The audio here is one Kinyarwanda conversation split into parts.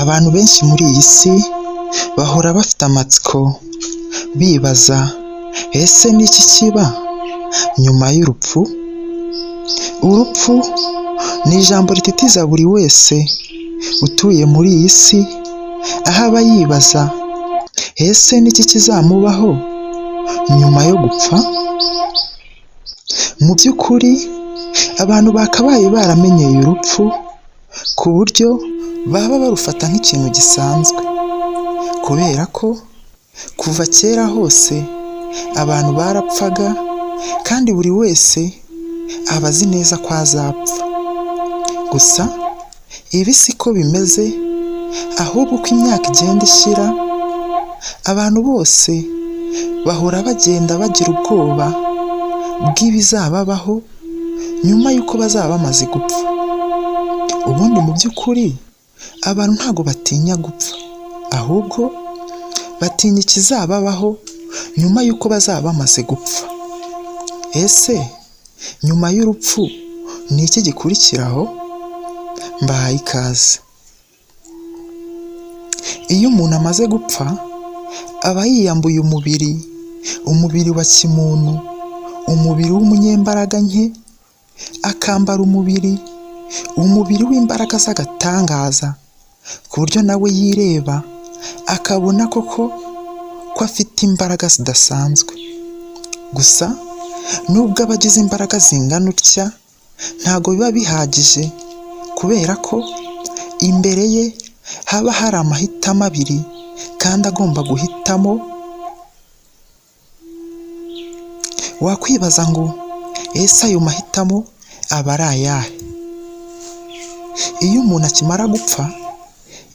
Abantu benshi muri iyi si bahora bafite amatsiko bibaza ese ni iki kiba nyuma y'urupfu? Urupfu ni ijambo rititiza buri wese utuye muri iyi si, aho aba yibaza ese ni iki kizamubaho nyuma yo gupfa? Mu by'ukuri abantu bakabaye baramenyeye urupfu ku buryo baba barufata nk'ikintu gisanzwe, kubera ko kuva kera hose abantu barapfaga kandi buri wese aba azi neza ko azapfa. Gusa ibi siko bimeze, ahubwo uko imyaka igenda ishira abantu bose bahora bagenda bagira ubwoba bw'ibizababaho nyuma y'uko bazaba bamaze gupfa. Ubundi mu by'ukuri abantu ntabwo batinya gupfa, ahubwo batinya ikizababaho nyuma y'uko bazaba bamaze gupfa. Ese nyuma y'urupfu ni iki gikurikiraho? Mbahaye ikaze. Iyo umuntu amaze gupfa aba yiyambuye umubiri, umubiri wa kimuntu, umubiri w'umunyembaraga nke, akambara umubiri, umubiri w'imbaraga z'agatangaza, ku buryo nawe yireba akabona koko ko afite imbaraga zidasanzwe. Gusa nubwo aba agize imbaraga zingana utya ntabwo biba bihagije, kubera ko imbere ye haba hari amahitamo abiri kandi agomba guhitamo. Wakwibaza ngo ese ayo mahitamo aba ari ayahe? Iyo umuntu akimara gupfa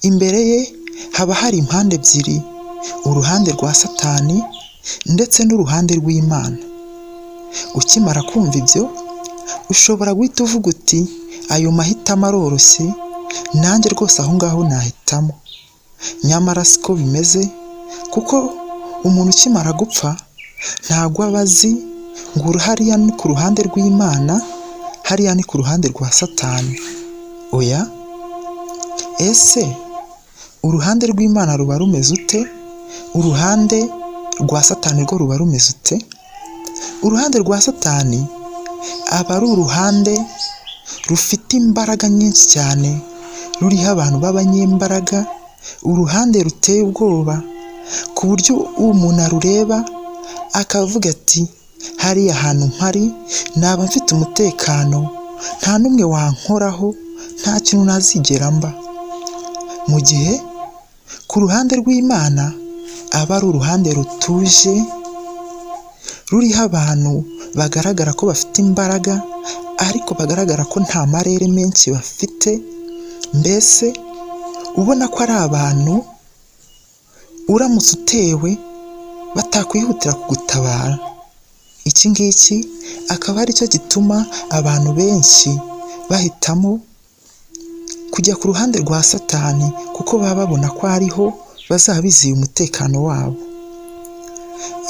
imbere ye haba hari impande ebyiri, uruhande rwa Satani ndetse n'uruhande rw'Imana. Ukimara kumva ibyo ushobora guhita uvuga uti ayo mahitamo aroroshye, nanjye rwose aho ngaho nahitamo. Nyamara siko bimeze, kuko umuntu ukimara gupfa ntabwo aba azi ngo hariya ni ku ruhande rw'Imana, hariya ni ku ruhande rwa Satani. Oya, ese uruhande rw'Imana ruba rumeze ute? Uruhande rwa Satani rwo ruba rumeze ute? Uruhande rwa Satani aba ari uruhande rufite imbaraga nyinshi cyane, ruriho abantu b'abanyembaraga, uruhande ruteye ubwoba, ku buryo umuntu arureba akavuga ati hariya hantu mpari naba mfite umutekano, nta n'umwe wankoraho, nta kintu nazigera mba. Mu gihe ku ruhande rw'Imana aba ari uruhande rutuje, ruriho abantu bagaragara ko bafite imbaraga ariko bagaragara ko nta marere menshi bafite, mbese ubona ko ari abantu uramutse utewe batakwihutira kugutabara. Iki ngiki akaba ari cyo gituma abantu benshi bahitamo kujya ku ruhande rwa Satani, kuko baba babona ko ariho bazaba bizeye umutekano wabo.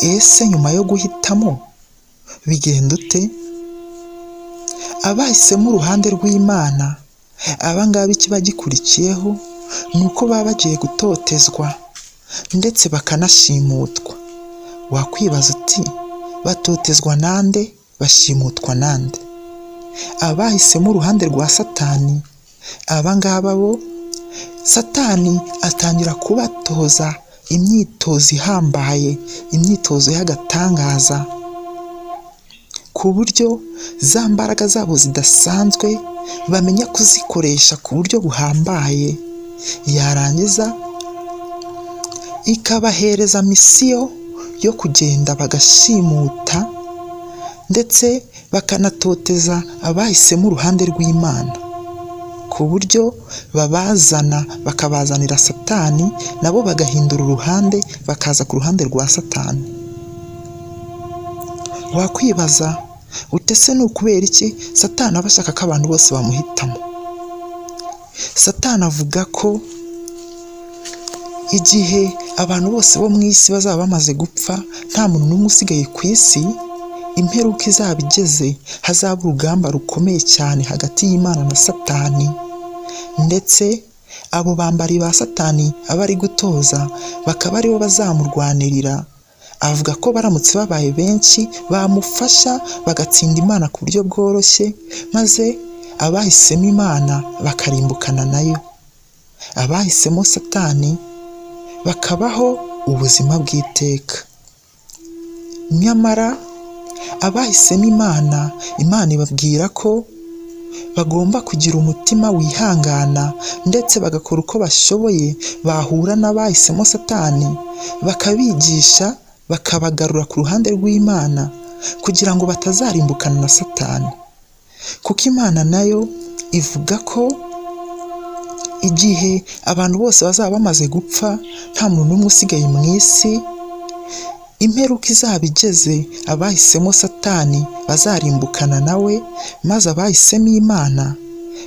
Ese nyuma yo guhitamo bigenda ute? Abahisemo uruhande rw'Imana, aba ngaba ikiba gikurikiyeho ni uko baba bagiye gutotezwa ndetse bakanashimutwa. Wakwibaza uti batotezwa nande, bashimutwa nande? Abahisemo uruhande rwa Satani, aba ngaba bo Satani atangira kubatoza imyitozo ihambaye, imyitozo y'agatangaza, ku buryo za mbaraga zabo zidasanzwe bamenya kuzikoresha ku buryo buhambaye, yarangiza ikabahereza misiyo yo kugenda bagashimuta ndetse bakanatoteza abahisemo uruhande rw'Imana, ku buryo babazana bakabazanira Satani, nabo bagahindura uruhande bakaza ku ruhande rwa Satani. Wakwibaza Uti ese ni ukubera iki Satani aba ashaka ko abantu bose bamuhitamo? Satani avuga ko igihe abantu bose bo mu isi bazaba bamaze gupfa, nta muntu n'umwe usigaye ku isi, imperuka izaba igeze, hazaba urugamba rukomeye cyane hagati y'Imana na Satani, ndetse abo bambari ba Satani aba ari gutoza bakaba aribo bazamurwanirira. Avuga ko baramutse babaye benshi bamufasha bagatsinda Imana ku buryo bworoshye, maze abahisemo Imana bakarimbukana nayo, abahisemo Satani bakabaho ubuzima bw'iteka. Nyamara abahisemo Imana, Imana ibabwira ko bagomba kugira umutima wihangana ndetse bagakora uko bashoboye, bahura n'abahisemo Satani bakabigisha, bakabagarura ku ruhande rw'Imana kugira ngo batazarimbukana na Satani. Kuko Imana nayo ivuga ko igihe abantu bose bazaba bamaze gupfa, nta muntu n'umwe usigaye mu isi, imperuka izaba igeze, abahisemo Satani bazarimbukana nawe, maze abahisemo Imana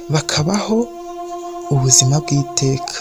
bakabaho ubuzima bw'iteka.